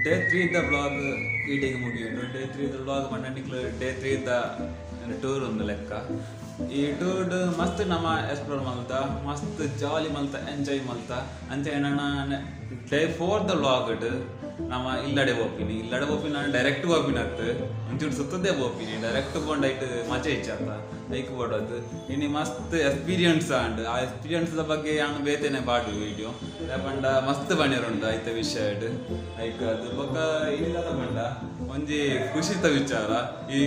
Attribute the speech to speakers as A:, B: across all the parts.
A: Day 3 ದ vlog ಈಡೆಗ್ ಮುಗಿಯುಂಡು. Day 3 ದ vlog ಪಂಡ ನಿಕ್ಲು ಡೇ 3 ದ ಟೂರ್ ಒಂದು ಲೆಕ್ಕ. ಈ ಟೂರ್ಡ್ ಮಸ್ತ್ ನಮ ಎಕ್ಸ್ಪ್ಲೋರ್ ಮಲ್ತ, ಮಸ್ತ್ ಜಾಲಿ ಮಲ್ತ, ಎಂಜಾಯ್ ಮಲ್ತ. ಅಂಚೆ ನನ ಡೇ 4 ದ ವ್ಲಾಗ್ ನಮ ಇಲ್ಲಡೆ ಪೋಪಿನಿ. ಇಲ್ಲಡೆ ಪೋಪಿನಿ, ನಾನು ಡೈರೆಕ್ಟ್ ಪೋಪಿನತ್ತು, ಒಂಚೂರು ಸುತ್ತದೇ ಪೋಪಿನಿ. ಡೈರೆಕ್ಟ್ ಪೋಂಡ ಐಟ್ ಮಜಾ ಇಜ್ಜತ್ತ, ಐಕ್ ಬೋಡದು. ಇನಿ ಮಸ್ತ್ ಎಕ್ಸ್ಪೀರಿಯನ್ಸ್ ಆಂಡ್. ಆ ಎಕ್ಸ್ಪೀರಿಯನ್ಸ್ ದ ಬಗ್ಗೆ ಯಾನ್ ಬೇತೆನೆ ಪಾಡು ವಿಡಿಯೋ, ಪಂಡ ಮಸ್ತ್ ಪಣಿಯರುಂಡು ಐತ ವಿಷಯಡ್. ಐಕ್ ಅದು ಬೊಕ್ಕ ಇನಿ ದಾದ ಪಂಡ, ಒಂಜಿ ಖುಷಿತ ವಿಚಾರ. ಈ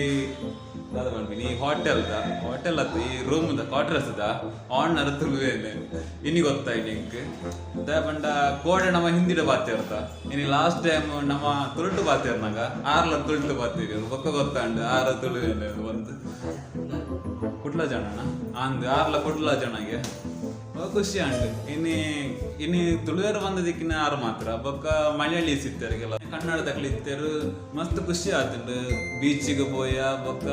A: ದಾದ ಪನ್ಪಿನಿ, ಈ ಹೋಟೆಲ್ ದ, ಹೋಟೆಲ್ ಅತ್ತು, ಈ ರೂಮ್ ದ, ಕ್ವಾರ್ಟರ್ಸ್ ದ ಓನರ್ ತುಳುವೇನೆ. ಇನಿ ಗೊತ್ತಾಯ್ತು ಎಂಕ್. ದಾಯ ಪಂಡ ಕೋಡೆ ನಮ್ಮ ಹಿಂದಿಡ ಪಾತೆರ್ತ, ಇನಿ ಲಾಸ್ಟ್ ಟೈಮ್ ನಮ್ಮ ತುಳುಟು ಪಾತೆರ್ನಾಗ ಆರ್ಲ ತುಳುಟು ಪಾತೆರಿ. ಬೊಕ್ಕ ಗೊತ್ತಾಂಡ್ ಆರ ತುಳುವೇನೆ. ಒಂದು ಕುಡ್ಲ ಜನನ ಅಂದ್, ಆರ್ಲ ಕುಡ್ಲ ಜನಗೆ. ಬೊಕ್ಕ ಖುಷಿ ಆಂಡ್. ಇನಿ ಇನಿ ತುಳುವೆರ್ ಬಂದ ದಿಕ್ಕಿನ ಆರು ಮಾತ್ರ. ಬೊಕ್ಕ ಮಲಯಾಳೀಸ್ ಇತ್ತೆರ್, ಕೆಲವು ಕನ್ನಡದಕ್ಲು ಇತ್ತೆರ್. ಮಸ್ತ್ ಖುಷಿ ಆತುಂಡು. ಬೀಚಿಗೆ ಪೋಯ, ಬೊಕ್ಕ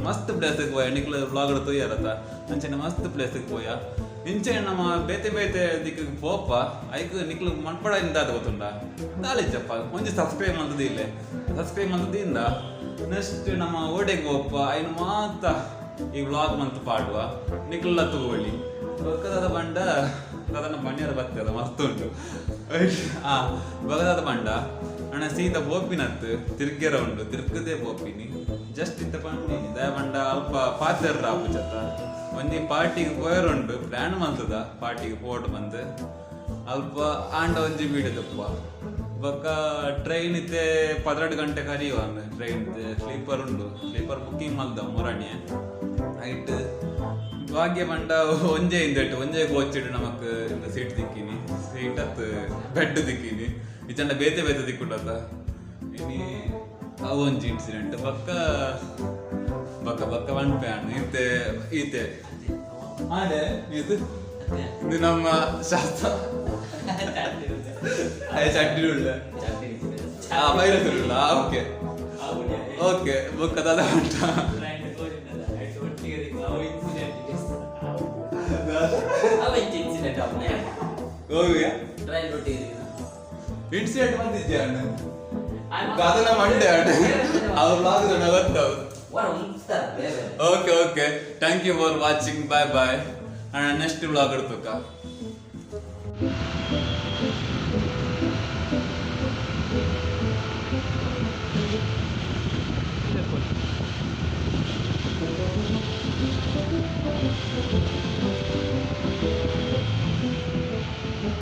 A: ಮಸ್ತ್ ಪ್ಲೇಸ್ಗೆ ಪೋಯ. ನಿಕ್ಲು ವ್ಲಾಗ್ ತೂಯರತ, ಅಂಚನೆ ಮಸ್ತ್ ಪ್ಲೇಸ್ಗೆ ಪೋಯ. ಇಂಚೆ ನಮ್ಮ ಬೇತೆ ಬೇತೆ ದಿಕ್ಕಿಗೆ ಪೋಪ. ಐಕ್ ನಿಕ್ಲು ಮನ್ಪಡ ಇಂದಾದ ಗೊತ್ತುಂಡ ದಾಲಿಚ್ಚಪ್ಪ, ಒಂಜಿ ಸಬ್ಸ್ಕ್ರೈಬ್ ಮಂತದ ಇಲ್ಲ. ಸಬ್ಸ್ಕ್ರೈಬ್ ಮಂತದಿಂದ ನೆಕ್ಸ್ಟ್ ನಮ್ಮ ಓಡೆಗೆ ಪೋಪ, ಐನು ಮಾತ ಈ ವ್ಲಾಗ್ ಮಂತ್ ಪಾಡುವ, ನಿಕ್ಲ ತೂವೊಳಿ. ಬೊಕ್ಕದಾದ ಪಂಡ, ಅದನ್ನ ಬಣ್ಣಿಯರ ಬತ್ತದ ಮಸ್ತ್ ಉಂಟು. ಆ ಬೊಕ್ಕದಾದ ಪಂಡ ಅಣ್ಣ, ಸೀದಾ ಪೋಪಿನತ್ತು ತಿರ್ಗೆರ ಉಂಡು, ತಿರ್ಗದೆ ಪೋಪಿನಿ. ಜಸ್ಟ್ ಇತ್ತ ಪಂಡಿನಿ. ದಯ ಪಂಡ ಅಲ್ಪ ಪಾತೆರ್ರ ಆಪುಜತ್ತ. ಒಂಜಿ ಪಾರ್ಟಿಗೆ ಪೋಯರುಂಡು, ಪ್ಲಾನ್ ಮಲ್ತದ ಪಾರ್ಟಿಗೆ ಪೋಡು ಬಂದು. ಅಲ್ಪ ಆಂಡ ಒಂಜಿ ವೀಡಿಯೋ ದಪ್ಪ. ಬೊಕ್ಕ ಟ್ರೈನ್ ಇತ್ತೆ 12 ಗಂಟೆ ಕರಿಯುವ ಟ್ರೈನ್. ಸ್ಲೀಪರ್ ಉಂಡು, ಸ್ಲೀಪರ್ ಬುಕ್ಕಿಂಗ್ ಮಲ್ದ ಮುರಾಣಿಯೆ. ಐಟ್ ಭಾಗ್ಯ ಪಂಡ ಒಂಜೇ ಇಂದೆಟ್ ಒಂಜೇ ಕೋಚಿಡ್ ನಮಕ್ ಸೀಟ್ ದಿಕ್ಕಿನಿ, ಸೀಟ್ ಅತ್ ಬೆಡ್ ದಿಕ್ಕಿನಿ. ಇಚಂಡ ಬೇತೆ ಬೇತೆ ದಿಕ್ಕುಂಡತ್ತ. ಇನಿ ಅವು ಒಂಜಿ ಇನ್ಸಿಡೆಂಟ್. ಬೊಕ್ಕ ಬೊಕ್ಕ ಬೊಕ್ಕ ಒನ್ ಪ್ಯಾನ್ ಇತ್ತೆ ಈತೆ ಆಂಡೆ. ಇದು ಇದು ನಮ್ಮ ಶಾಸ್ತ್ರ ಚಡ್ಡಿ ಉಳ್ಳ, ಆ ವೈರಸ್ ಉಳ್ಳ. ಓಕೆ ಓಕೆ, ಬೊಕ್ಕ ದಾದ ಉಂಟ?
B: ಇನ್ಸಿಡೆಂಟ್.
A: ಹೋಗುಯಾ?
B: ಟ್ರೈನ್ ಒಟ್ಟಿಗೆ.
A: ಇನ್ಸಿಡೆಂಟ್ ಬಂದಿದ್ಯಾ ಅಣ್ಣ? ಅದನ್ನ ಮಂಡೆ ಅಣ್ಣ, ಅವ್ರ ವ್ಲಾಗ್ ಗೊತ್ತವು. Okay okay, thank you for watching, bye bye. ಅಣ್ಣ, ನೆಕ್ಸ್ಟ್ ವ್ಲಾಗ್ ಇಡ್ತಕ್ಕ.